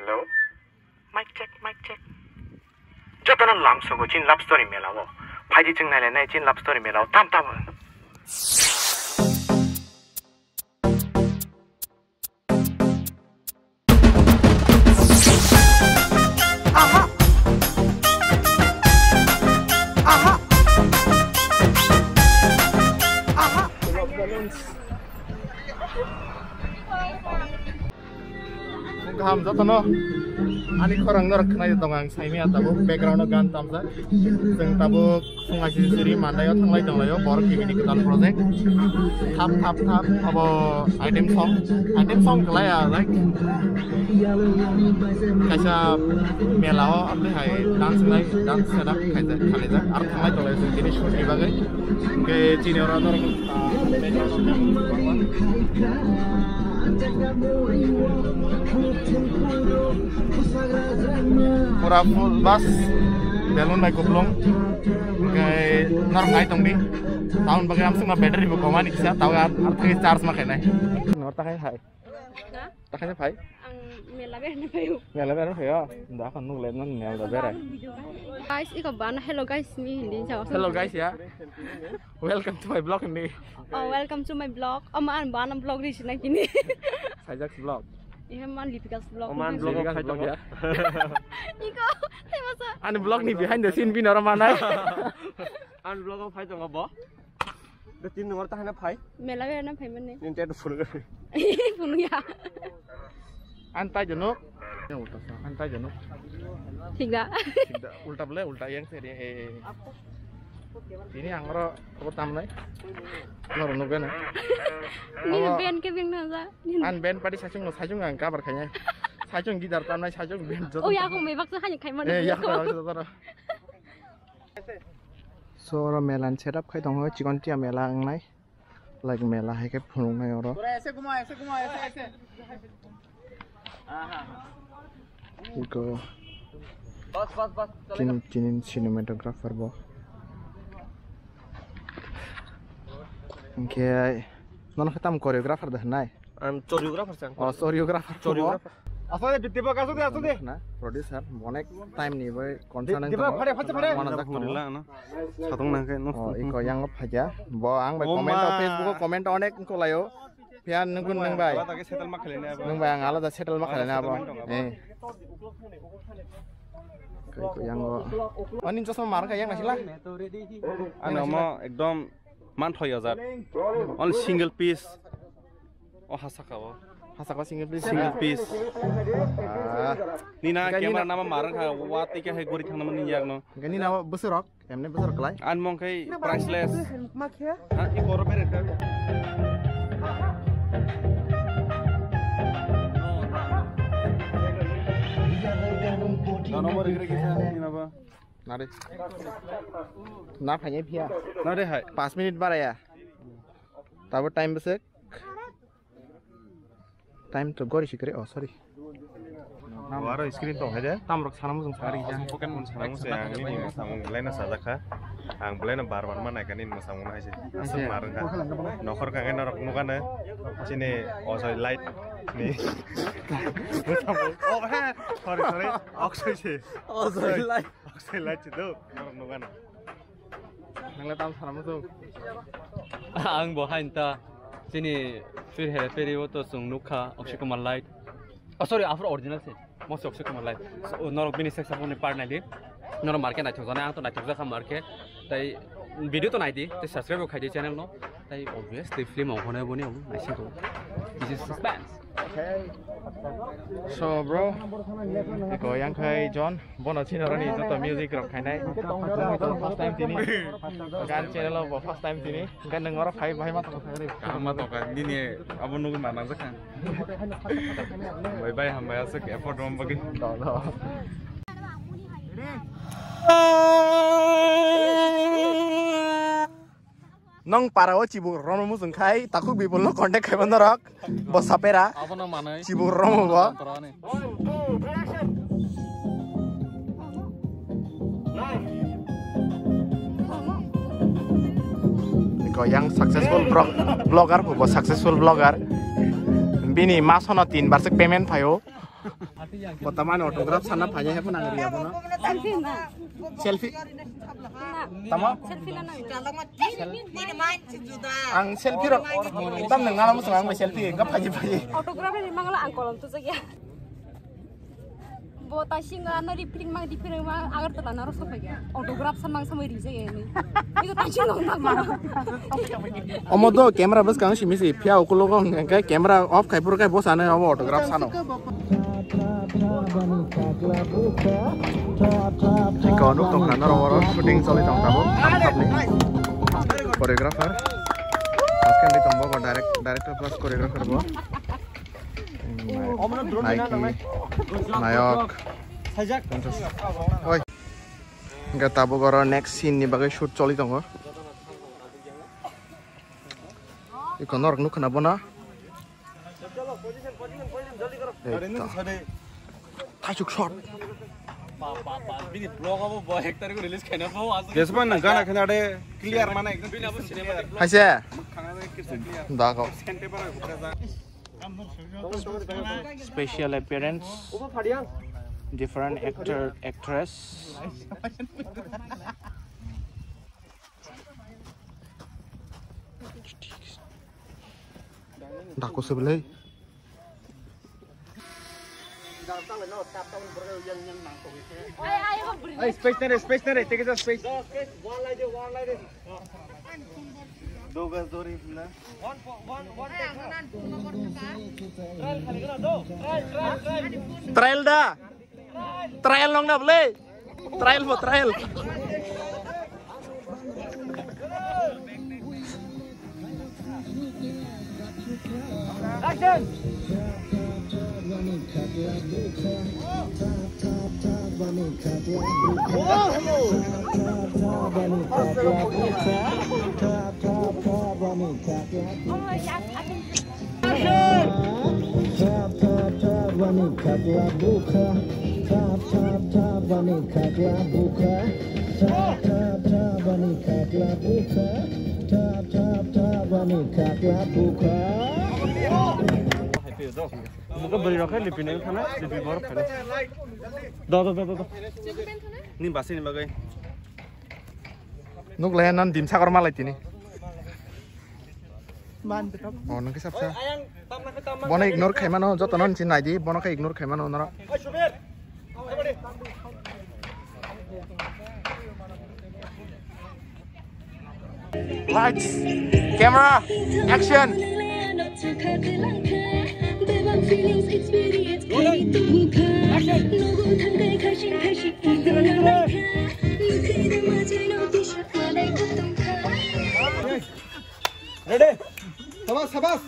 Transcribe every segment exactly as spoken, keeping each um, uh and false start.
Hello? Mic check, mic check. Jotono lamsogo chin love story melao. Phaidi chwng nailainai chin love story melao. Tam tam. Kaham jotono ani khorang norok khwnai tong ang saimaya tabuk background o gan tamjak. Chwng tabuk Phung aisi siri mandaio thanglai tonglaio borok T V ni kwtal project. Thap thap thap abo item song, item song khlai ya like kaisa mela o amtwi hai dance nai dance setup khaijak khalaijak aro thanglai tonglaio chwng tini shoot ni bagwi. Hwnkhe chini oro norok pura full bus balloon bai kuplung. Hwnkhe norok nai tongdi. Tamoni bagwi amsukno battery bo komani kisa, tawi ar, ar thangwi charge ma khainai. Nor takhai hai. Ha? Takhai phai. Ang mela berna phaio. Mela berna phaio. Da kon nuk le non mela da berai. Guys, iko bana hello guys ni hindi jawa. Hello guys ya. Welcome to my vlog ni. Oh, welcome to my vlog. Oh, man bana vlog ri sinai kini. Sajak vlog. Ihe man Lipika's vlog. Oh, man vlog Lipika's phai vlog tongo ya. Iko, tei masa. Ani vlog ni behind the scene bi noro manai. Ani vlog phai tongo bo. Da tin nor ta hana phai. Mela berna phai mane. Nin te phunu. Phunu ya. An tai jono. An tai jono. Thik da. Thik da. Ulta bole, ulta yang seri. Ini ang oro apa tamnai? Noro nugana. Ni ben ke ben na ja. An ben padi sachung no sachung ang kabar khanya. Sachung gidar tamnai sachung ben joto. Oh ya, aku mebak sa hanya khai mana. Eh, ya, kalau joto. So, oro mela ni setup khai tongo, chikon tia mela wngnai. Like mela hai khe phunuknai oro. Iko chini, chini cinematographer bo. Hwnkhe nono khe tamo choreographer da hwnai? Ang choreographer se ang. Oh, choreographer. Choreographer. Asode Dibak, asode, asode. Na, producer, bonek time ni bai concern. Dibak, phare, phare, phare. Mana dak phone la na. Satung nang khe no. Oh, iko yang phajak. Bo ang bai comment o, Facebook o comment onek ko layo. Phiya nung kun nung bai. Alada ke settle ma khale ne abo. Nung bai ang alada settle ma khale ne abo. Eh. Iko yang o. Ani chosma mar ka yang nasila. Ano mo ekdom man thoi hajar. Only single piece. O hasaka o. Hasaka single piece. Single piece. Ah. Nina camera nama marang kha wa tike hai gori thang nama ni yak no. Gani na bwswk rok, emne bwswk rok klai. An mong khai priceless. Ha, i boro bere ka. Na no mori gre kisa nina ba. Nare. Na phanye phiya. Nare hai. Pas minute baraya. Tabo time bwswk. Time to gori sikre, oh sorry. Aro screen tong hai de. Tamrok sana mujung sari ja. Pocket mon sana mujung ang nini mosang laina sajakha. Ang belaina bar bar ma naikha nini mosang mo hai se. Asal mar wngkha. Nokhor kha khe norok nukha na. Chini ojoi light ni. Oh he, sorry, sorry. Oksoi se. Ojoi light. Oksoi light se do. Norok nukha na. Nangla tam sana mujung. Ang bo hain ta. Chini phir here phiri o to chwng nukha Akshay Kumar light. Oh, sorry, afro original se. Mosi Akshay Kumar light. So, norok bini sex ni part naidi. Norok market naithok jana, ang to naithok jakha market. Tai video to naidi, tai subscribe bo khaidi channel no. Tai obviously film o hone boni obo naising ko. This is suspense. So bro, iko yang khai John, bono chini rani joto music rok khainai. First time tini. Gan channel o bo first time tini. Gan nang oro phai bahai ma tong khai. Kaham ma tong khai. Nini abo nugwi ma nang jakha. Bai bai hambai aswk effort rom bagwi. Do do. Nong para o chibuk rono mujung khai takhuk bipul no contact khai bo norok bo sapera. Abono manai. Chibuk romo bo. Torani. Iko yang successful vlog-, vlogger bo, bo successful vlogger. Bini masono tin bar se payment phaio. Bo tamani autograph sana phai hai phano ang riya bono. Selfie na. Selfie. Na. Tamo? Selfie na nang. Ang selfie rok tam nang ngana muchung ang bai selfie ga phai phai. Autograph ni mangala ang kolom tu jagya. Bo ta singa no ripring mang ripring mang agar ta na ro sopai ya. Autograph san mang samai ri jagya ni. Igo ta singa nang mang. Omo do camera bwskang simi si phia ukulogo hwnkhe camera off khai phuru khai bo sano obo autograph sano. Iko nuk tong khana norok oro shooting choli tong tabuk. Choreographer. Haskandi tong bo direct, director plus choreographer bo. Naiki, nayok. Oi. Hwnkhe tabuk oro next scene ni bagwi shoot choli tongo. Iko norok nukha na bono. Ekta. Thaichuk shot. Bini vlog abo bo ek tarikh release khaina bo aswk. Jesman nang gana khana de clear mane ekdom bini abo cinematic vlog. Haise. Khana de crystal clear. Da ko. Sente para gupta ja. Special appearance, different actor, actress. Dako se belai. Ai, space nare, space nare, take a space. Trial da. Trial nong na bole. Trial bo trial. Action. Muka beri rok hai lipini wngkha na, lipi borok phai na. Do, do, do, do, do. Ni basi ni bagwi. Nuk lai nan dim sakor malai tini. Oh, nang kisap sa. Bono ignore khai mano, joto non chin nai di, bono khe ignore khai mano norok. Lights, camera, action. Ready? Sabas, sabas.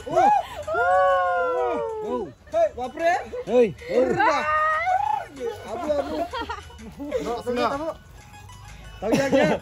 Oh. Oh. Hey, bapre. Hey. Abu, abu. Tahu ya, ya.